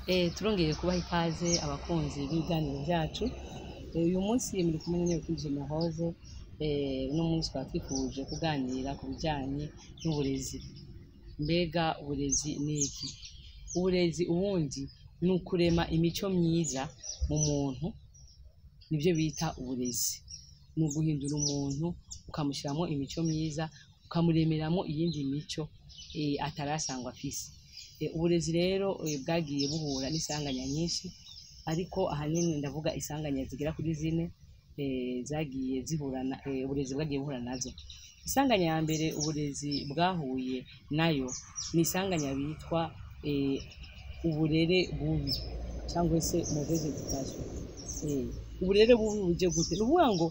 Turongeye kubaha ikaze abakunzi b'ibiganiro byacu. Uyu munsi muri kumwe na Generose. Uno munsi twaba twifuje kuganira ku bijyanye n'uburezi. Mbega uburezi ni iki? Uburezi ubundi ni ukurema imico myiza mu muntu, nibyo bita uburezi. Ni uguhindura umuntu ukamushyiramo imico myiza, ukamuremeramo iyindi mico atarasangwa afise. Uburezi rero bwagiye buhura n'isanganya nyinshi, ariko ahanini ndavuga isanganya zigera kuri zine zagiye zihurana, uburezi bwagiye buhura nazo. Isanganya ya mbere uburezi bwahuye nayo ni isanganya bitwa uburere bubi cyangwa se mauvaise éducation. Uburere bubi buje gute? Ni ukuvuga ngo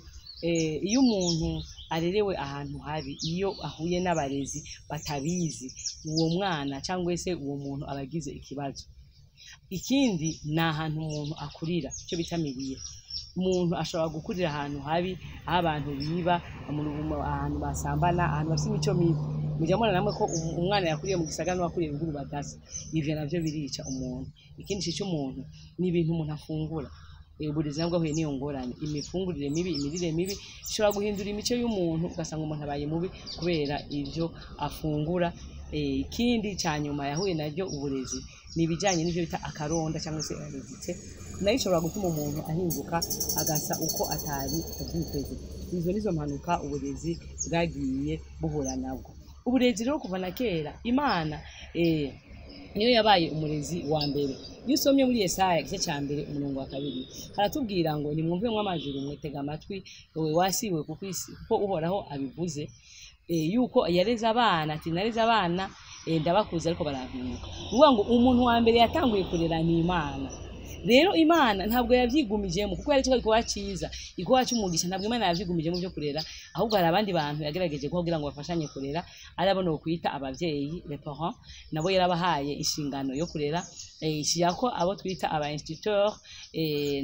iyo umuntu arerewe ahantu habi, iyo ahuye n'abarezi batabizi, uwo mwana cyangwa se uwo muntu aba agize ikibazo. Ikindi ni ahantu umuntu akurira, icyo bita milieu. Umuntu ashobora gukurira ahantu habi, aho abantu biba, ahantu basambana, ahantu bafite imico mibi. Mujya mubona namwe ko umwana yakuriye mu gisagara n'uwakuriye ruguru badasa. Ivyo navyo birica umuntu. Ikindi cica umuntu ni ibintu umuntu afungura. Uburezi nabwo ahuye n'iyo ngorane. Imifungurire mibi, imirire mibi ishobora guhindura imico y'umuntu, ugasanga umuntu abaye mubi kubera ivyo afungura. Ikindi ca nyuma yahuye naryo uburezi ni ibijanye n'ivyo bita akaronda cyangwa se hérédité, nayo ishobora gutuma umuntu ahinduka agasa uko atari avyiteze. Izo nizo mpanuka uburezi bwagiye buhura nabwo. Uburezi rero kuva na kera, Imana niyo yabaye umurezi wa mbere. Iyo usomye muri Yesaya igice cya mbere umurongo wa 2, haratubwira ngo: "Nimwumve mw'amajuru mwe, tega amatwi wowe wasiwe, kuko isi, kuko Uhoraho abivuze yuko yareze abana, ati: 'Nareze abana, ndabakuza, ariko barampinduka.'" Ni ukuvuga ngo umuntu wa mbere yatanguye kurera ni Imana. Rero Imana ntabwo yavyigumijemo, kuko yari igikorwa cyiza, igikorwa cy'umugisha. Ntabwo Imana yavyigumijemo byo kurera, ahubwo hari abandi bantu yagerageje kugira ngo bafashanye kurera, ari abo nokwita abavyeyi, les parents. Nabo yarabahaye inshingano yo kurera, ishyirako abo twita aba instituteurs,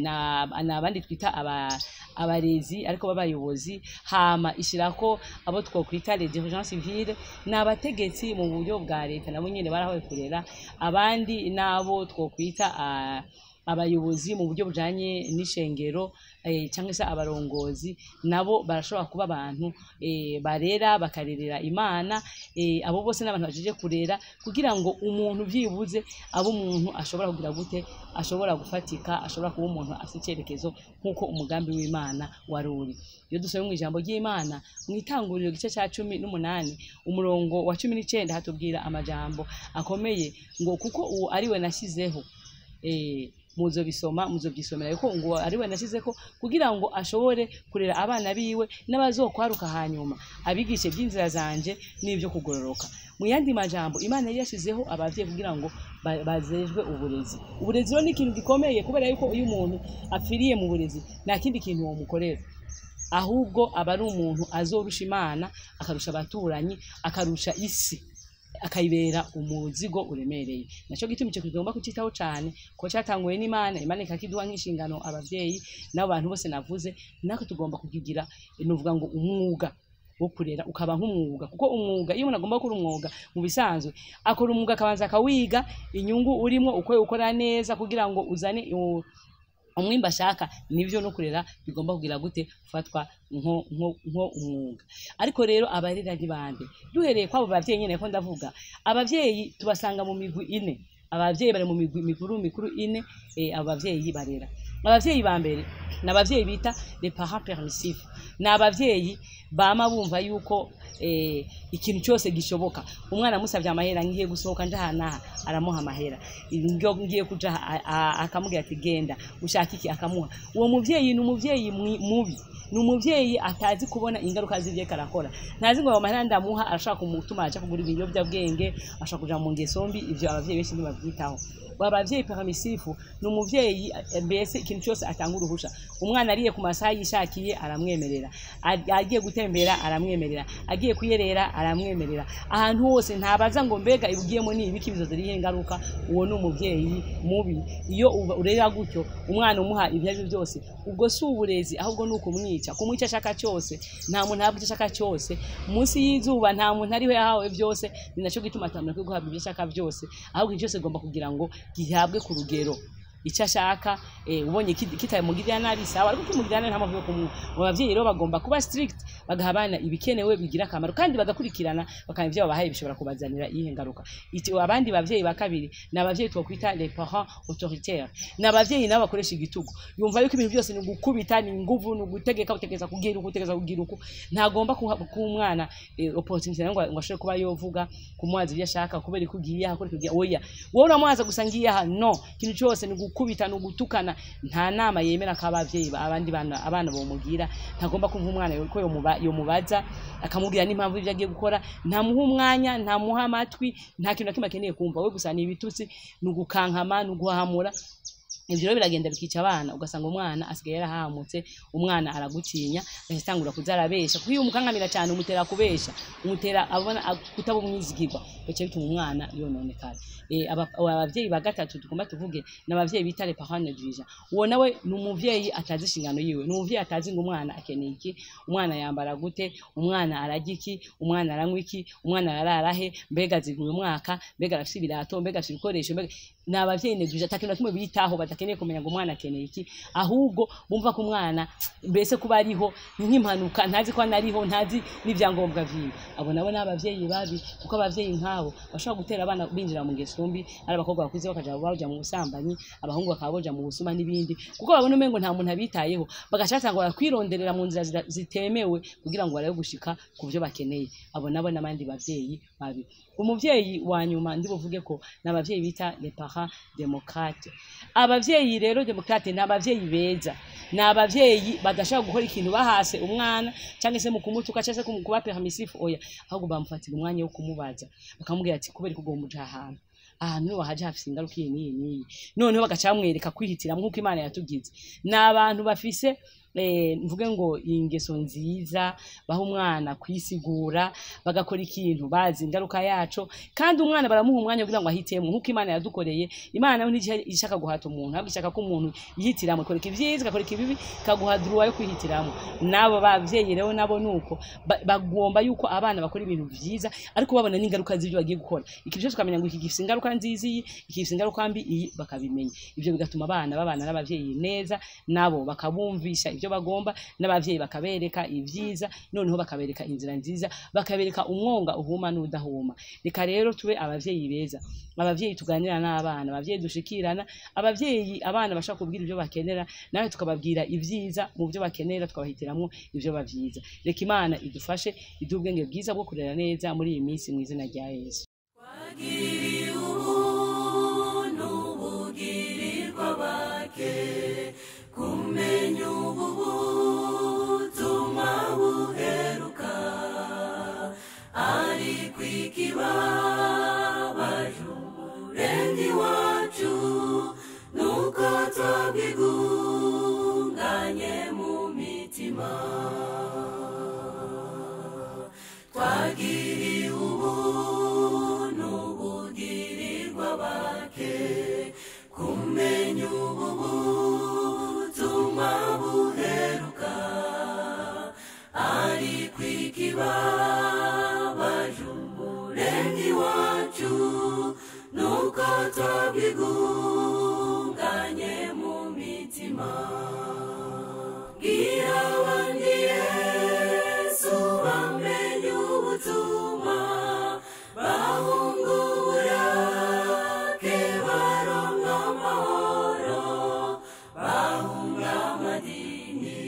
na abandi twita aba abarezi ariko b'abayobozi. Hama ishyirako abo twokwita les dirigeants civils, ni abategetsi mu buryo bwa leta, nabo nyene barahawe kurera. Abandi nabo twokwita abayobozi mu buryo bujanye n'ishengero, cyangwa se abarongozi, nabo barashobora kuba abantu barera, bakarerera Imana. Abo bose n'abantu bajeje kurera kugira ngo umuntu vyibuze abo umuntu ashobora kugira gute, ashobora gufatika, ashobora kuba umuntu afite icyerekezo nk'uko umugambi w'Imana wari uri. Iyo dusomye mu ijambo ry'Imana mu Itanguriro igice cya 18 umurongo wa 19, hatubwira amajambo akomeye ngo: "Kuko uwo ari we nashyizeho." Muzobisoma, muzobyisomera, yuko ngo ari we nashyizeko kugira ngo ashobore kurera abana biwe n'abazokwaruka hanyuma, abigishe by'inzira zanje n'ibyo kugororoka. Mu yandi majambo, Imana yari yashyizeho abavyeyi kugira ngo bazejwe uburezi. Uburezi rero ni ikintu gikomeye, kubera yuko iyo umuntu apfiriye mu burezi, nta kindi kintu womukorera, ahubwo aba ari umuntu azorusha Imana, akarusha abaturanyi, akarusha isi, akayibera umuzigo uremereye. Naco gituma ico tugomba kucitaho cane, ko cyatanguwe n'Imana, Imana ikakiduha nk'inshingano abavyeyi n'abo bantu bose navuze. Natwe tugomba kukigira, nuvuga ngo umwuga wo kurera ukaba nk'umwuga, kuko umwuga, iyo umuntu agomba gukora umwuga, mu bisanzwe akora umwuga akabanza akawiga inyungu urimo, uko ukora neza kugira ngo uzane umwimbu ashaka. Nivyo no kurera bigomba kugira gute, gufatwa nko umwuga. Ariko rero abarera ni bande? Duhereye kwabo bavyeyi nyene ko ndavuga, abavyeyi tubasanga mu migwi ine. Abavyeyi bari mu migwi mikuru mikuru ine. Abavyeyi barera, abavyeyi ba mbere ni abavyeyi bita les parents permissifs. Ni abavyeyi bama bumva yuko ikintu cyose gishoboka. Umwana amusabye amahera, "Ngiye gusohoka nja aha n'aha," aramuha amahera. Ngiye kuja aha," akamubwira ati: "Genda, ushaka iki?" Akamuha. Uwo muvyeyi ni umuvyeyi mubi, ni umuvyeyi atazi kubona ingaruka z'ivyo ariko arakora. Ntazi ngo ayo mahera ndamuha arashaka kumutuma aja kugura ibiyovyabwenge, ashaka kuja mu ngeso mbi. Ivyo abavyeyi benshi ntibavyitaho. Abavyeyi permissifs ni umuvyeyi mbese ikintu cyose atanga uruhusha. Umwana ariye ku masaha yishakiye, aramwemerera. Agiye gutembera, aramwemerera. Agiye kuyerera, aramwemerera. Ahantu hose ntabaza ngo: "Mbega ibugiyemo ni ibiki? Bizoza irihe ngaruka?" Uwo ni umuvyeyi mubi. Iyo urera gutyo umwana, umuha ibyo ari byo byose, ubwo si uburezi, ahubwo ni ukumwica. kumwica, kumuha icyo ashaka cyose. Nta muntu ahabwa icyo ashaka cyose munsi y'izuba, nta muntu ariwe yahawe byose. Ni nacyo gituma ata muntu akwiye guhabwa ibyo ashaka byose, ahubwo ibyo byose bigomba kugira ngo gihabwe ku rugero. Icyo ashaka ubonye kitamugirira nabi, sawa, ariko kimugirira nabi nta mpamvu yo kumuha. Mu bavyeyi rero bagomba kuba strict, bagaha abana ibikenewe bigira akamaro, kandi bagakurikirana bakamenya ibyo babahaye bishobora kubazanira iyihe ngaruka. Abandi bavyeyi ba kabiri ni abavyeyi twokwita les parents autoritaires. Ni abavyeyi nabo bakoresha igitugu, yumva yuko ibintu byose ni ugukubita, ni inguvu, ni ugutegeka, utegereza kugira uku, utegereza kugira uku. Ntagomba kuha umwana opportunity ngo ashobore kuba yovuga, kumubaza ibyo ashaka, kubera ko ugiye aha, kubera ko ugiye, oya, wowe uramubaza gusa ngiye aha, no ikintu cyose ni gukubita, ni ugutukana. Nta nama yemera ko abavyeyi abandi bana, abana bomugira. Ntagomba kumva umwana ko yomubaza akamubwira n'impamvu y'ibyo agiye gukora. Ntamuha umwanya, ntamuha amatwi, nta kintu na kimwe akeneye kumva we, gusa ni ibitutsi, ni ugukankama, ni uguhahamura. Ibyo rero biragenda bikica abana, ugasanga umwana asigaye yarahamutse, umwana aragutinya, agahita kuza arabesha, kuko iyo umukankamira cyane umutera kubesha, umutera abona kutaba umwizigirwa, bica bituma umwana yononekara. Abavyeyi ba gatatu tugomba tuvuge ni abavyeyi bita les parents négligents. Uwo nawe ni umuvyeyi atazi inshingano yiwe, ni umuvyeyi atazi ngo umwana akeneye iki, umwana yambara gute, umwana ararya iki, umwana aranywa iki, umwana ararara he, mbega aziga uyu mwaka, mbega arafise ibirato, mbega afise ibikoresho, mbega. Ni abavyeyi négligents, ata kintu na kimwe bitaho, badakeneye kumenya ngo umwana akeneye iki, ahubwo bumva ko umwana mbese kuba ariho ni nk'impanuka, ntazi ko anariho, ntazi n'ibyangombwa vyiwe. Abo nabo ni abavyeyi babi, kuko abavyeyi nk'abo bashobora gutera abana binjira mu ngeso mbi, ari abakobwa bakuze bakaja baja mu busambanyi, abahungu bakaba boja mu busuma n'ibindi, kuko babona umengo nta muntu abitayeho, bagaca batangura kwironderera mu nzira zitemewe kugira ngo barabe gushika ku byo bakeneye. Abo nabo n'abandi bavyeyi babi. Umuvyeyi wa nyuma ndi buvuge ko ni abavyeyi bita les parents démocrates. Abavyeyi rero démocrates ni abavyeyi beza, ni abavyeyi badashobora gukora ikintu bahase umwana, cyangwa se mu kumutuka, cyangwa se kuba permissif, oya, ahubwo bamufatira umwanya wo kumubaza, bakamubwira ati: "Kubera ko ugomba uja ahantu wahaja hafise ingaruka iyi n'iyi n'iyi." Noneho bagaca bamwereka kwihitiramo nk'uko Imana yatugize. Ni abantu bafise mvuge ngo ingeso nziza, baha umwana kwisigura, bagakora ikintu bazi ingaruka yaco, kandi umwana baramuha umwanya kugira ngo ahitemo nk'uko Imana yadukoreye. Imana nayo ntishaka guhata umuntu, ahubwo ishaka ko umuntu yihitiramo, ikora ibyiza, igakora ibibi, ikaguha droit yo kwihitiramo. N'abo bavyeyi rero nabo nuko bagomba yuko abana bakora ibintu vyiza, ariko babona n'ingaruka z'ibyo bagiye gukora. Iki byose ukamenya ngo iki gifise ingaruka nziza iyi, iki gifise ingaruka mbi iyi, bakabimenya. Ivyo bigatuma abana babana n'abavyeyi neza, nabo bakabumvisha ibyo bagomba, n'abavyeyi bakabereka ibyiza, noneho bakabereka inzira nziza, bakabereka umwonga uhuma n'udahuma. Reka rero tube abavyeyi beza, abavyeyi tuganira n'abana, abavyeyi dushikirana, abavyeyi abana bashaka kubwira ibyo bakenera, nawe tukababwira ibyiza mu byo bakenera, tukabahitiramwo ibyo bavyiza. Reka Imana idufashe, iduhe ubwenge bwiza bwo kurera neza muri iyi minsi, mu izina rya Yesu. Twagiriye ubuntu bugirirwa bake, kumenya ubu butumwa buheruka, ariko ikibabaje Umuremyi wacu nuko twabwigunganye mu mitima. Twagiriye ubuntu bugirirwa bake, kumenya ubu butumwa buheruka, ariko ikibabaje Umuremyi wacu nuko twabwigunganye mu mitima. Bwira abandi Yesu, bamenye ubutumwa, bahunga uburake, baronka amahoro, bahunga amadini.